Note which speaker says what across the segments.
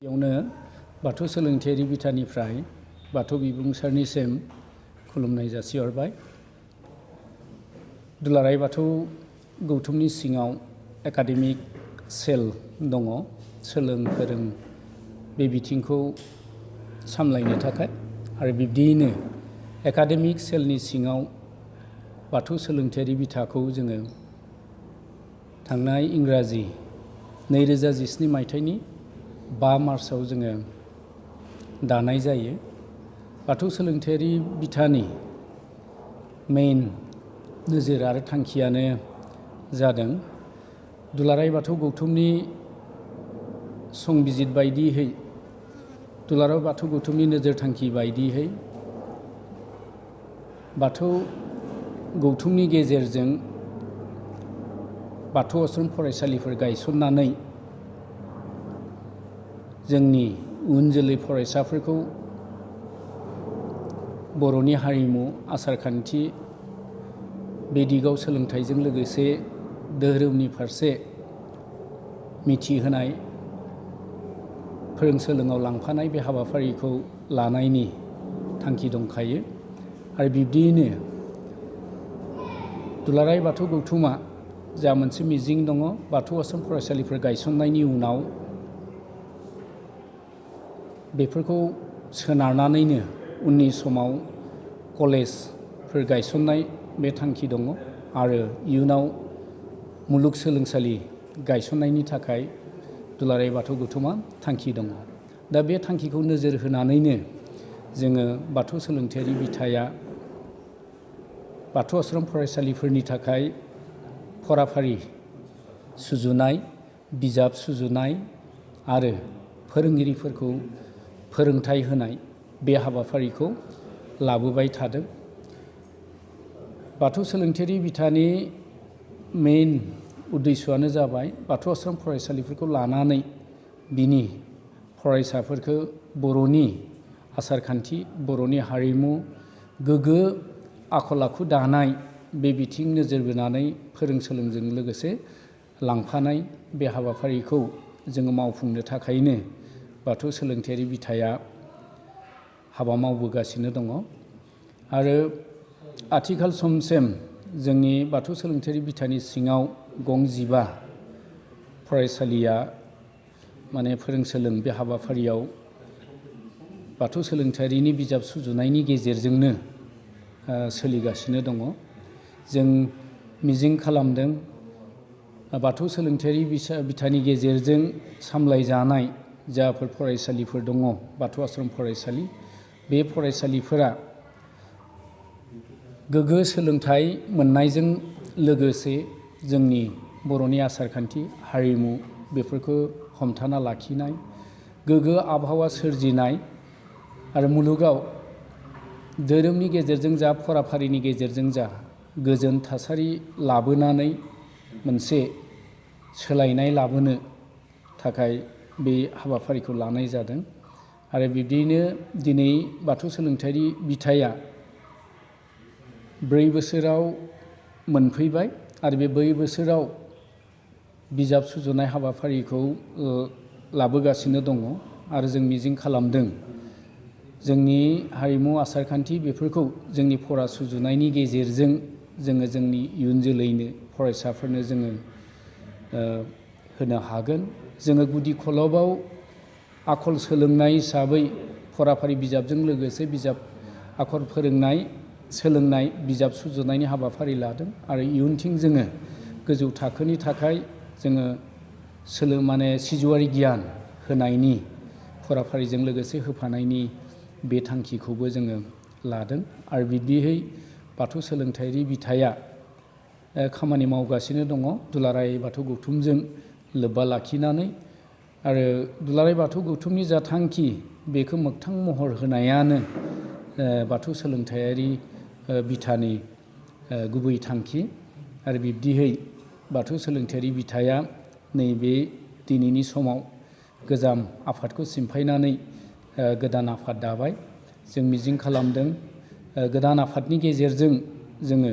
Speaker 1: बेयावनो बाथौ सोलोंथायारि बिथानिफ्राय बाथौ बिबुंसारनिसिम खुलुमनाय जासिहरबाय। दुलाराय बाथौ गौथुमनि सिङाव एकाडेमिक सेल दङ, सोलों फोरों बे बिथिंखौ सामलायनो थाखाय। आरो बिब्दियैनो एकाडेमिक सेलनि सिङाव बाथौ सोलोंथायारि बिथाखौ जोङो थांनाय इंराजि 2017 मायथाइनि 5 मार्चआव जोङो दानाय जायो। बाथौ सोलोंथायारि बिथानि मेइन नोजोर आरो थांखियानो जादों दुलाराय बाथौ गौथुमनि संबिजित बायदियै, दुलाराय बाथौ गौथुमनि नोजोर थांखि बायदियै बाथौ गौथुमनि गेजेरजों बाथौ आश्रम फरायसालिफोर गायसननानै जोंनि उन जोलै फरायसाफोरखौ बर'नि हारिमु, आसारखान्थि बे दिगाव सोलोंथाइजों लोगोसे धोरोमनि फारसे मिथिहोनाय, फोरोंसोलोङाव लांफानाय बे हाबाफारिखौ लानायनि थांखि दंखायो। आरो बिब्दियैनो दुलाराय बाथौ गौथुमा जा मोनसे मिजिं दङ, बाथौ आश्रम फरायसालिफोर गायसननायनि उनाव बेफोरखौ सोनारनानैनो उननि समाव कलेजफोर गायसननाय बे थांखि दङ आरो इयुनाव मुलुगसोलोंसालि गायसननायनि थाखाय दुलाराय बाथौ गौथुमा थांखि दङ। दा बे थांखिखौ नोजोर होनानैनो जोङो बाथौ सोलोंथायारि बिथाया बाथौ आश्रम फरायसालिफोरनि थाखाय फराफारि सुजुनाय, बिजाब सुजुनाय आरो फोरोंगिरिफोरखौ फोरोंथाइ होनाय बे हाबाफारिखौ लाबोबाय थादों। बाथौ सोलोंथायारि बिथानि मेइन उद्देश्यआनो जाबाय बाथौ आश्रम फरायसालिफोरखौ लानानै बिनि फरायसाफोरखौ बर'नि आसारखान्थि, बर'नि हारिमु, गोग्गो आखल आखु दानाय बे बिथिं नोजोर बोनानै फोरोंसोलोंजों लोगोसे लांफानाय बे हाबाफारिखौ जोङो मावफुंनो थाखायनो बाथौ सोलोंथायारि बिथाया हाबा मावबोगासिनो दङ। आरो आथिखाल समसिम जोंनि बाथौ सोलोंथायारि बिथानि सिङाव गं 15 फरायसालिया फोरोंसोलों बे हाबाफारियाव बाथौ सोलोंथायारिनि बिजाब सुजुनायनि गेजेरजोंनो सोलिगासिनो दङ। जों मिजिं खालामदों बाथौ सोलोंथायारि बिथानि गेजेरजों सामलायजानाय जाफोर फरायसालिफोर दङ, बाथौ आश्रम फरायसालि, बे फरायसालिफोरा गोग्गो सोलोंथाइ मोननायजों लोगोसे जोंनि बर'नि आसारखान्थि, हारिमु बेफोरखौ हमथाना लाखिनाय, गोग्गो आबहावा सोरजिनाय आरो मुलुगाव धोरोमनि गेजेरजों जा, फराफारिनि गेजेरजों जा गोजोन थासारि लाबोनानै मोनसे सोलायनाय लाबोनो थाखाय बे हाबाफारिखौ लानाय जादों। आरो बिब्दियैनो दिनै बाथौ सोलोंथायारि बिथाया 4 बोसोराव मोनफैबाय आरो बे 4 बोसोराव बिजाब सुजुनाय हाबाफारिखौ लाबोगासिनो दङ। आरो जों मिजिं खालामदों जोंनि हारिमु, आसारखान्थि बेफोरखौ जोंनि फरा सुजुनायनि गेजेरजों जोङो जोंनि इयुन जोलैनो, फरायसाफोरनो जोङो होनो हागोन। जोङो गुदि खलबाव आखल सोलोंनाय हिसाबै फराफारि बिजाबजों लोगोसे बिजाब आखर फोरोंनाय, सोलोंनाय, बिजाब सुजुनायनि हाबाफारि लादों। आरो इयुनथिं जोङो गोजौ थाखोनि थाखाय जोङो सिजौआरि गियान होनायनि फराफारिजों लोगोसे होफानायनि बे थांखिखौबो जोङो लादों। आरो बिब्दियै बाथौ सोलोंथायारि बिथाया खामानि मावगासिनो दङ दुलाराय बाथौ गौथुमजों लोब्बा लाखिनानै। आरो दुलाराय बाथौ गौथुमनि जा थांखि बेखौ मोगथां महर होनायानो बाथौ सोलोंथायारि बिथानि गुबै थांखि। आरो बिब्दियै बाथौ सोलोंथायारि बिथाया नैबे दिनैनि समाव गोजाम आफादखौ सिमफायनानै गोदान आफाद दाबाय। जों मिजिं खालामदों गोदान आफादनि गेजेरजों जोङो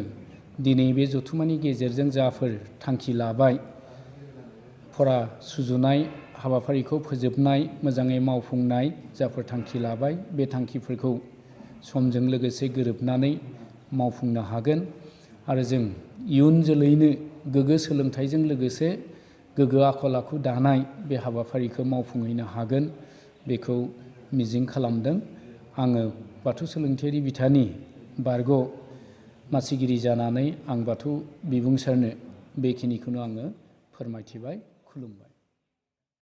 Speaker 1: दिनै बे जथुम्मानि गेजेरजों जाफोर थांखि लाबाय, फरा सुजुनाय हाबाफारिखौ फोजोबनाय, मोजाङै मावफुंनाय जाफोर थांखि लाबाय, बे थांखिफोरखौ समजों लोगोसे गोरोबनानै मावफुंनो हागोन आरो जों इयुन जोलैनो गोग्गो सोलोंथाइजों लोगोसे गोग्गो आखल आखु दानाय बे हाबाफारिखौ मावफुंहैनो हागोन बेखौ मिजिं खालामदों। आङो बाथौ सोलोंथायारि बिथानि बारग' मासिगिरि जानानै आं बाथौ बिबुंसारनो बेखिनिखौनो आङो फोरमायथिबाय, खुलुमबाय।